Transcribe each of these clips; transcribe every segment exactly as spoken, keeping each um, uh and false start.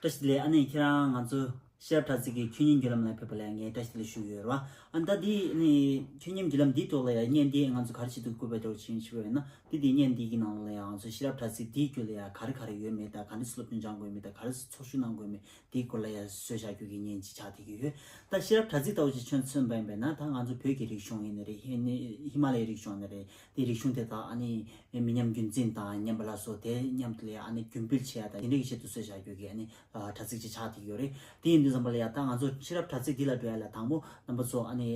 བཀྲ་ཤིས་བདེ་ལེགས། ཨ་ནི་ཁྱེད་རང་ང་ཚོ་ཤེས་རབ་དྲ་ཚིགས་ཀྱི་ཆོས་ཉིད་བརྒྱུད་ལམ་ལ་ཕེབས་པ་ལ་ངས་བཀྲ་ཤིས་བདེ་ལེགས་ཞུ་གི་ཡོད་རེད་བ། ཨ་ནི་ད་འདི་ནི་ཆོས་ཉིད་བརྒྱུད་ལམ་འདིའི་ཐོག་ལ་ཡང་བརྙན་འདི་ང་ཚོ་ག་རེ་བྱེད་དུ་བཀོད་པའི་འདྲ་བོ་ཅིག་ཞུ་བ་ཡིན་ན། འདི་འདི་བརྙན་འདི་གི་ནང་ལ་ཡང་ང་ཚོ་ཤེས་རབ་དྲ་ཚིགས་འདིའི་བརྒྱུད་ལ་ཡང་ག་རེ་ག་རེ་ཡོད་མེད་དང་། ག་འདྲ་སློབ་སྦྱོང་སྦྱང་དགོས་མེད་དང་། ག་རེ་ཚོགས་ཞུགས་གནང་དགོས་མེད། དེའི་སྐོར་ལ་ཡང་བཟོས་བཞག་རྒྱུ་གི་བརྙན་ཅིག་ཆགས་བསྡད་ཀྱི་ཡོད། ད་ཤེས་རབ་དྲ་ཚིགས་ལྟ་བུ་ཅིག་ཁྱོད་མཚོན་པ་ཡིན་པས་ན། ད་ང་ཚོ་བོད་ཀྱི་རིག་གཞུང་ཡིན་ནི་རེད། ཧི་ནི་ཧི་མ་ལ་ཡའི་རིག་གཞུང་ཡིན་ནི་རེད། དེའི་རིག་གཞུང་དེ་དག་ཨ་ནི་མི་ཉམས་རྒྱུན་འཛིན་དང་ཉམས་པ་ལ་སོགས། དེ་མཉམ་དུ་ལ་ཡང་ཨ་ནི་རྒྱུན་སྤེལ་བྱེད་ཡ་དང་དེ་འདྲ་གི་ཆེད་དུ་བཟོས་བཞག་རྒྱུ་གི་ཨ་ནི་དྲ་ཚིགས་ཅིག་ཆགས་བསྡད་ཀྱི་ཡོད་རེད། དེ་ཡིན་དུས་ཙམ་པ་ལ་ཡང་ད་ང་ཚོ་ཤེས་རབ་དྲ་ཚིགས་འདི་ལ་འགྲོ་ཡ་ལ་དང་པོ་རྣམ་པ་ཚོ་ཨ་ནི་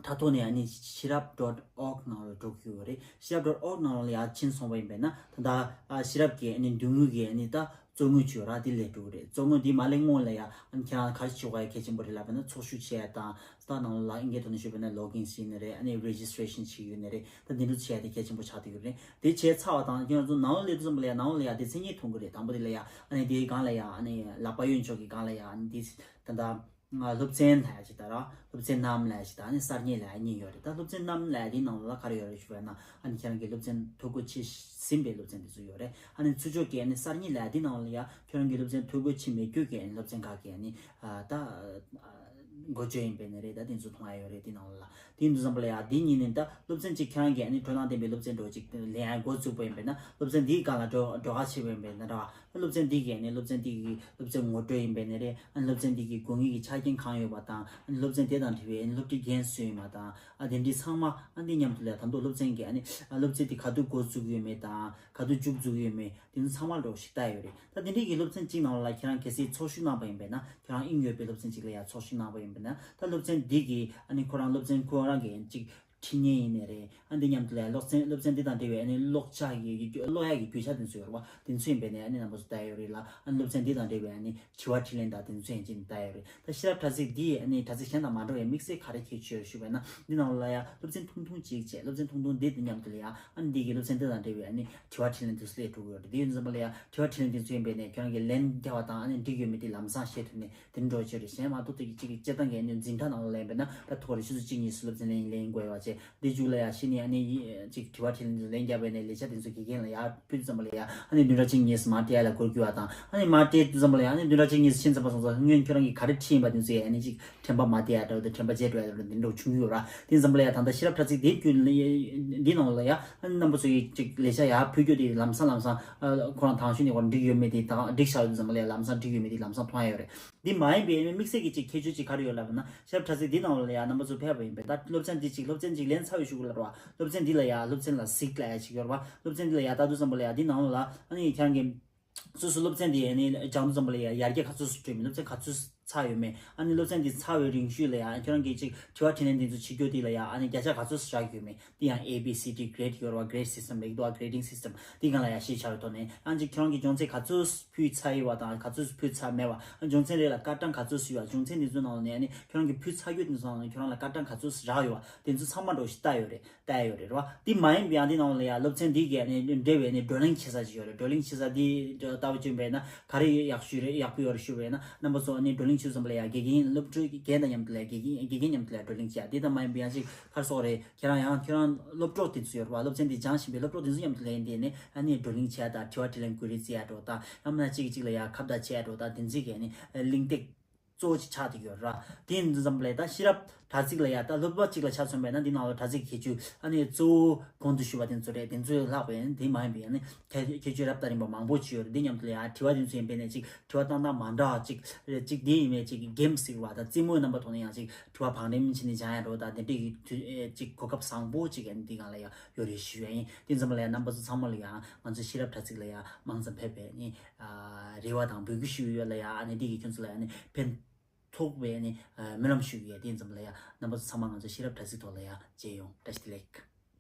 དྲ་ཐོག་ནས་ཨ་ནི་ཤེས་རབ་dot org ནང་ལ་འགྲོ་དགོས་ཀྱི་ཡོད་རེད། ཤེས་རབ་dot org ནང་ལ་ཡར་ཕྱིན་སོང་བ་ཡིན་པས་ན། ད་ལྟ་ཨ་ཤེས་རབ་ཀྱི་ཨ་ནི་མདུན་ངོས་ཀྱི་ཨ་ནི་ད་གཙོ་ངོས་བྱོས་ར། དེ་ལས་འགྲོ་གི་རེད། གཙོ་ངོས་འདི་མ་སླེབས་སྔོན་ལ་ཡ་ཨ་ནི་ཁྱེད་རང་ག་རེ་བྱེད་དགོས་ཡ་གལ་ཆེན་པོ་རེད་ལབ་པ་ན། ཚོགས་ཞུགས་བྱེད་ཡ་དང་། ད་ནང་ལ་ཨིན་སྐད་ཐོག་ནས་ཞུས་པ་ན་login བྱེད་ཡོད་ནི་རེད། ཨ་ནི་registration བྱེད་ཡོད་ནི་རེད། ད་འདི་འདྲ་བྱེད་ཡ་དེ་གལ་ཆེན་པོ་ཆགས་བསྡད་ཡོད་རེད། དེ་བྱས་ཚར་བ་དང་ཁྱེད་རང་ཚོ་ནང་ལ་སླེབས་དུས་ཙམ་པ་ལ་ཡ་ནང་ལ་ཡ་དེ་མཚན་ཉིད་མཐོང་གི་རེད། དང་པོ་དེ་ལ་ཡ་ཨ་ནི་དེའི་སྒང་ལ་ཡ་ཨ་ནི་ལག་པ་གཡོན་ཕྱོགས་ཀྱི་སྒང་ལ་ཡ་ཨ་ནི་དེ་ད་ལྟ་སློབ་ཚན་ལབ་ཡ་ཅིག་དང་ར། སློབ་ཚན་རྣམས་ལབ་ཡ་ཅིག་དང་། ཨ་ནི་གསར་རྙེད་ལབ་ཡ་གཉིས་ཡོད་རེད། ད་སློབ་ཚན་རྣམས་ལབ་ཡ་དེའི་ནང་ལ་ག་རེ་ཡོད་རེད་ཞུ་བ་ན། ཨ་ནི་ཁྱེད་རང་གི་སློབ་ཚན་ཐོ་འགོད་བྱས་ཟིན་པའི་སློབ་ཚན་དེ་ཚོ་ཡོད་རེད། ཨ་ནི་ཚུར་ཕྱོགས་ཀྱི་ཨ་ནི་གསར་རྙེད་ལབ་ཡ་དེའི་ནང་ལ་ཡ་ཁྱེད་རང་གི་སློབ་ཚན་ཐོ་འགོད་བྱས་མེད་རྒྱུ་གི་ཨ་ནི་སློབ་ཚན་ཁག་གི་ཨ་ནི་ཨ་ད་འགོ་བརྗོད་ཡིན་པས་ནི་རེད། ད་དེ་ཚོ་མཐོང་ཡ་ཡོད་རེད། དེའི་ནང་ལ་དེ་ཡིན་དུས་ཙམ་པ་ལ་ཡ་དེ་གཉིས་ནི་ད་སློབ་ཚན་གཅིག་ཁྱེད་རང་གི་ཨ་ནི་སྤྲོ་སྣང་ལྡན་པའི་སློབ་ཚན་འདྲ་བོ་ཅིག་ལེན་ཡ་འགོ་བཙུགས་པ་ཡིན་པས་ན། སློབ་ཚན་འདིའི་སྒང་ལ་འགྲོ་འགྲོ་ཁ་ཕྱེ་བ་ཡིན་པས་ན་ར། སློབ་ཚན་འདི་གའི་ནི་སློབ་ཚན་འདི་གི་སློབ་ཚན་ངོ་སྤྲོད་ཡིན་པས་ནི་རེད། ཨ་ནི་སློབ་ཚན་འདི་གི་དགོས་ངེས་ཀྱི་ཆ་རྐྱེན་གང་ཡོད་པ་དང་། ཨ་ནི་སློབ་ཚན་དེ་དང་འབྲེལ་བའི་ཨ་ནི་སློབ་ཁྲིད་འགན་སུ་ཡིན་པ་དང་། ཨ་དེ་འདྲའི་ཚང་མ་ཨ་འདི་མཉམ་དུ་ལ་ད་དུང་སློབ་ཚན་གྱི་ཨ་ནི་ཨ་སློབ་ཚན་འདི་ག་དུས་འགོ་བཙུགས་ཡོད་མེད་དང་། ག་དུས་མཇུག་བཙུགས་ཡོད་མེད། དེ་ཚོ་ཚང་མ་འདྲ་བོ་ཞིག་ལྟ་ཡོད་རེད། ད་དེ་འདྲའི་གི་སློབ་ཚན་གཅིག་ནང་ལ་ཁྱེད་རང་གལ་སྲིད་ཚོགས་ཞུགས་གནང་པ་ཡིན་པས་ན། ཁྱེད་རང་དབྱིངས་ཡོད་པའི་སློབ་ཚན་གཅིག་ལ་ཡ་ཚོགས་ཞུགས་གནང་པ་ཡིན་པས་ན། ད་སློབ་ཚན་འདི་གི་ཨ་ནི་ཁོ་རང་སློབ་ཚན་ཁོ་རང་གི་ཨ་ནི་གཅིག་ཁྲིད་མཁན་ཡིན་ནའི་རེད། ཨ་འདི་མཉམ་དུ་ལ་སློབ་ཚན་སློབ་ཚན་འདི་དང་འབྲེལ་བའི་ཨ་ནི་ཀློག་བྱ་གི་ཀློག་ཡ་གི་རྒྱུ་ཆ་དེ་ཚོ་ཡོད་རེད་བ། དེ་ཚོ་ཡིན་པས་ནས་ཨ་ནི་རྣམ་པ་ཚོ་ལྟ་ཡོད་རེད་ལ། ཨ་ནི་སློབ་ཚན་འདི་དང་འབྲེལ་བའི་ཨ་ནི་དྲི་བ་དྲིས་ལན་དང་དེ་ཚོ་ཡིན་གཅིག་ལྟ་ཡོད་རེད། ད་ཤེས་རབ་དྲ་ཚིགས་འདི་ཨ་ནི་དྲ་ཚིགས་གཞན་དང་མ་འདྲ་བའི་དམིགས་བསལ་ག་རེ་ཁྱད་ཆོས་ཡོད་ཞུས་པ་ན། འདི་ནང་ལ་ཡ་སློབ་ཚན་ཐུང་ཐུང་གཅིག་བྱས། སློབ་ཚན་ཐུང་ཐུང་འདི་དང་མཉམ་དུ་ལ་ཡ་ཨ་ནི་འདི་གི་སློབ་ཚན་འདི་དང་འབྲེལ་བའི་ཨ་ནི་དྲི་བ་དྲིས་ལན་དེ་ཚོ་སླེབས་འགྲོ་གི་ཡོད་རེད། དེ་ཡིན་ཙམ་པ་ལ་ཡ་དྲི་བ་དྲིས་ལན་དེ་ཚོ་ཡིན་པས་ནས་ཁྱོད་རང་གི་ལན་རྒྱག་པ་དང་ཨ་ནི་འགྲིག་ཡོད་མེད་དེ་ལམ་སང་ཤེས་ཐུབ་ནས། དེ་འདྲ་བྱས་རེད། གཞན་མ་གཏོགས་དེ་གཅིག་གི་སྤྱིར་བཏང་གི་ཨ་ནི་འཛིན་གྲྭ་ནང་ལ་ལེན་པས་ན་ད་ཐོ་རེ་ཆུ་ཚོད་གཅིག་གཉིས་སུ་སློབ་ཚན་ལེན་ལེན་དགོས་པ་བྱས། འདི་མཇུག་ལ་ཡ་གཞི་ནས་ཨ་ནི་ཡི་གཅིག་དྲི་བ་དྲིས་ལན་ལེན་རྒྱབ་པས་ནས་ལས་བྱ་དེ་ཚོ་དགེ་རྒན་ལ་ཡར་ཕུལ་ཙམ་པ་ལ་ཡ་ཨ་ནི་བདུན་ཕྲག་གཅིག་གཉིས་སུ་མར་སྤྲད་ཡ་ལ་འགོར་རྒྱུ་བ་དང་། ཨ་ནི་མར་སྤྲད་དུས་ཙམ་པ་ལ་ཡ་ཨ་ནི་བདུན་ཕྲག་གཅིག་གཉིས་སུ་ཕྱིན་ཙམ་པ་སོང་ཙང་སྔོན་ཁྱོད་རང་གིས་ག་རེ་ཁྲིད་ཡིན་པ་དེ་ཚོ་ཡ་ཨ་ནི་གཅིག་དྲན་པ་མ་བདེ་ཡ་འདྲ་བོ་དང་། དྲན་པ་བརྗེད་འགྲོ་ཡ་འདྲ་བོ་དང་། དེ་འདྲ་བྱུང་གི་ཡོད་ར། དེ་ཙམ་པ་ལ་ཡ་ད་ལྟ་ཤེས་རབ་དྲ་ཚིགས་དེ་བརྒྱུད་ལ་འདི་ནང་ལ་ཡ་ཨ་ནི་རྣམ་པ་ཚོ་ཡི་གཅིག་ལས་བྱ་ཡར་ཕུལ་རྒྱུ་དེ་ལམ་སང་ལམ་སང་ཨ་ཁོ་རང་དང་ཤོས་ནས་ཁོ་རང་འགྲིག་ཡོད་མེད་དེ་དང་། འགྲིག་བཞག་ཡོད་དུས་ཙམ་པ་ལ་ཡ་ལམ་སང་འགྲིག་ཡོད་མེད་དེ་ལམ་སང་མཐོང་ཡ་ཡོད་རེད། འདི་མ་ཡིན་པའི་དམིགས་བསལ་གྱི་ཅིག་ཁྱད་ཆོས་ཅིག་ག་རེ་ཡོད་ལབ་ན། ཤེས་རབ་དྲ་ཚིགས་འདི་ནང་ལ་ཡ་རྣམ་པ་ཚོ་ཕེབས་པ་ཡིན་པས། ད་སློབ་ཚན་འདི་ཅིག་སློབ་ཚན་ཅིག་ལེན་ཚར་བའི་གཞུག་ལ་ར་བ། སློབ་ཚན་འདི་ལ་ཡ་སློབ་ཚན་ལ་གཟིགས་ལབ་ཡ་ཅིག་ཡོད་ར་བ། སློབ་ཚན་འདི་ལ་ཡ་ལྟ་དུས་ཙམ་པ་ལ་ཡ་འདི་ནང་ལ་ཨ་ནི་ཁྱེད་རང་གི་སོ་སོ་སློབ་ཚན་འདི་ཨ་ནི་སྦྱང་དུས་ཙམ་པ་ལ་ཡ་ཡར་རྒྱས་ག་ཚོད་སུ་བྲོས་མེད། སློབ་ཚན་ག་ཚོད་ཚར་ཡོད་མེད། ཨ་ནི་སློབ་ཚན་འདི་ཚར་བའི་རིང་ཤོས་ལ་ཡ་ཁྱེད་རང་གི་ཅིག་དྲི་བ་དྲིས་ལན་འདི་ཚོ་བྱེད་རྒྱུ་འདི་ལ་ཡ་ཨ་ནི་བརྒྱ་ཆ་ག་ཚོད་སུ་རག་ཡོད་མེད། འདི་ཡང་A B C D grade ཡོད་ར་བ། grade system ལེགས་འདུག་ཨ། grading system འདི་སྒང་ལ་ཡ་ཤེས་བྱ་བའི་ཐོག་ནས་ཨ་ནི་ཅིག་ཁྱེད་རང་གི་སྦྱོང་ཚན་ག་ཚོད་ཕུལ་ཚར་ཡོད་པ་དང་། ག་ཚོད་ཕུལ་ཚར་མེད་པ། སྦྱོང་ཚན་རེ་ལ་སྐར་གྲངས་ག་ཚོད་ཡོད་པ། སྦྱོང་ཚན་འདི་ཚོའི་ནང་ལ་ནས་ཨ་ནི་ཁྱོད་རང་གིས་ཕུལ་ཚར་རྒྱུ་དེ་ཚོའི་ནང་ལ་ཁྱོད་རང་ལ་སྐར་གྲངས་ག་ཚོད་རག་ཡོད་པ། དེ་ཚོ་ཚང་མ་འདྲ་བོ་ཞིག་ལྟ་ཡོད་རེད། ལྟ་ཡ་ཡོད་རེད་རེད་བ། དེ་མ་ཡིན་པའི་ཨ་འདི་ནང་ལ་ཡ་སློབ་ཚན་འདི་གའི་ཨ་ནི་འབྲེལ་བའི་ཨ་ནི་བགྲོ་གླེང་བྱེད་ས་ཅིག་ཡོད་རེད། བགྲོ་གླེང་བྱེད་ས་འདི་ལྟ་བུ་བྱུང་བས་ན་ག་རེ་ཡག་ཤོས་རེད། ཡག་པོ་ཡོད་རེད་ཞུ་བས་ན། རྣམ་པ་ཚོ་ཨ་ནི་བགྲོ་གླེང་བྱེད་ཙམ་པ་ལ་ཡ་དགེ་རྒན་སློབ་ཕྲུག་རྒན་དང་མཉམ་དུ་ལ་ཡ་དགེ་རྒན་དགེ་རྒན་མཉམ་དུ་ལ་ཡ་བགྲོ་གླེང་བྱེད་ཡ། དེ་དང་མ་ཡིན་པའི་ཨ་ཅིག་ག་རེ་ཟེར་དགོས་རེད། ཁྱེད་རང་ཡང་ཁྱེད་རང་སློབ་གྲོགས་དེ་ཚོ་ཡོད་རེད་བ། སློབ་ཚན་འདི་སྦྱང་བཞིན་པའི་སློབ་གྲོགས་དེ་ཚོ་མཉམ་དུ་ལ་ཡ་འདི་ནས་ཨ་ནི་བགྲོ་གླེང་བྱེད་ཡ་དང་། དྲི་བ་དྲིས་ལན་བཀོད་རེས་བྱེད་ཡ་འདྲ་བོ་དང་། ཡང་མིན་ན་གཅིག་གིས་གཅིག་ལ་ཡ་ཁ་བརྡ་བྱེད་ཡ་འདྲ་བོ་དང་། དེ་ཚོའི་གི་ཨ་ནི་གླེང་སྟེགས་གཙོ་བོ་ཅིག་ཆགས་བསྡད་ཡོད་ར། དེ་ཡིན་དུས་ཙམ་པ་ལ་ད་ཤེས་རབ་དྲ་ཚིགས་ལ་ཡ་ད་སློབ་པ་གཅིག་ལ་ཆ་མཚོན་པས་ན། འདི་ནང་ལ་དྲ་ཚིགས་ཁྱད་ཆོས་ཨ་ནི་གཙོ་བོ་གོང་དུ་ཞུས་པ་དེ་ཚོ་རེད། དེ་ཚོའི་ལྷག་པའི་ཨ་ནི་དེ་མ་ཡིན་པའི་ཨ་ནི་ཁྱད་ཁྱད་ཆོས་རབ་དང་རིམ་པ་མང་པོ་ཅིག་ཡོད་རེད། འདི་མཉམ་དུ་ལ་ཡ་དྲི་བ་དེ་ཚོ་ཡིན་པས་ན་ཅིག་དྲི་བ་བཏང་སྟངས་མ་འདྲ་བ་ཅིག་རེད། ཅིག་དེ་ཡིན་པས་ཅིག་གེམ་ཟེར་བ་དང་རྩེད་མོའི་རྣམ་པ་ཐོག་ནས་ཡང་ཅིག་དྲི་བ་བང་རིམ་བྱས་ནས་སྦྱང་ཡ་འདྲ་བོ་དང་། དེ་འདྲའི་གི་དུས་ཨེ་ཅིག་གོ་སྐབས་བཟང་པོ་ཅིག་ཨ་ནི་འདི་སྒང་ལ་ཡ་ཡོད་རེད་ཞུ་ཡ་ཡིན། དེ་ཙམ་པ་ལ་ཡ་རྣམ་པ་ཚོ་ཚང་མ་ལ་ཡ་ང་ཚོ་ཤེས་རབ་དྲ་ཚིགས་ལ་ཡ་མང་ཙམ་ཕེབས་པའི་ཨ་ནི་ཨ་རེ་བ་དང་འབོད་སྐུལ་ཞུ་ཡོད་ལ་ཡ། ཨ་ནི་འདི་གིས་ཁྱོད་ཚོ་ལ་ཡ་ཨ་ནི་ཕན་ཐོགས་པའི་ཨ་ནི་ཨ་སྨོན་ལམ་ཞུ་གི་ཡ། དེ་ཙམ་ལ་ཡ་རྣམ་པ་ཚོ་ཚང་མ་ང་ཚོ་ཤེས་རབ་དྲ་ཚིགས་ཐོག་ལ་ཡ་མཇལ་ཡོང་། བཀྲ་ཤིས་བདེ་ལེགས།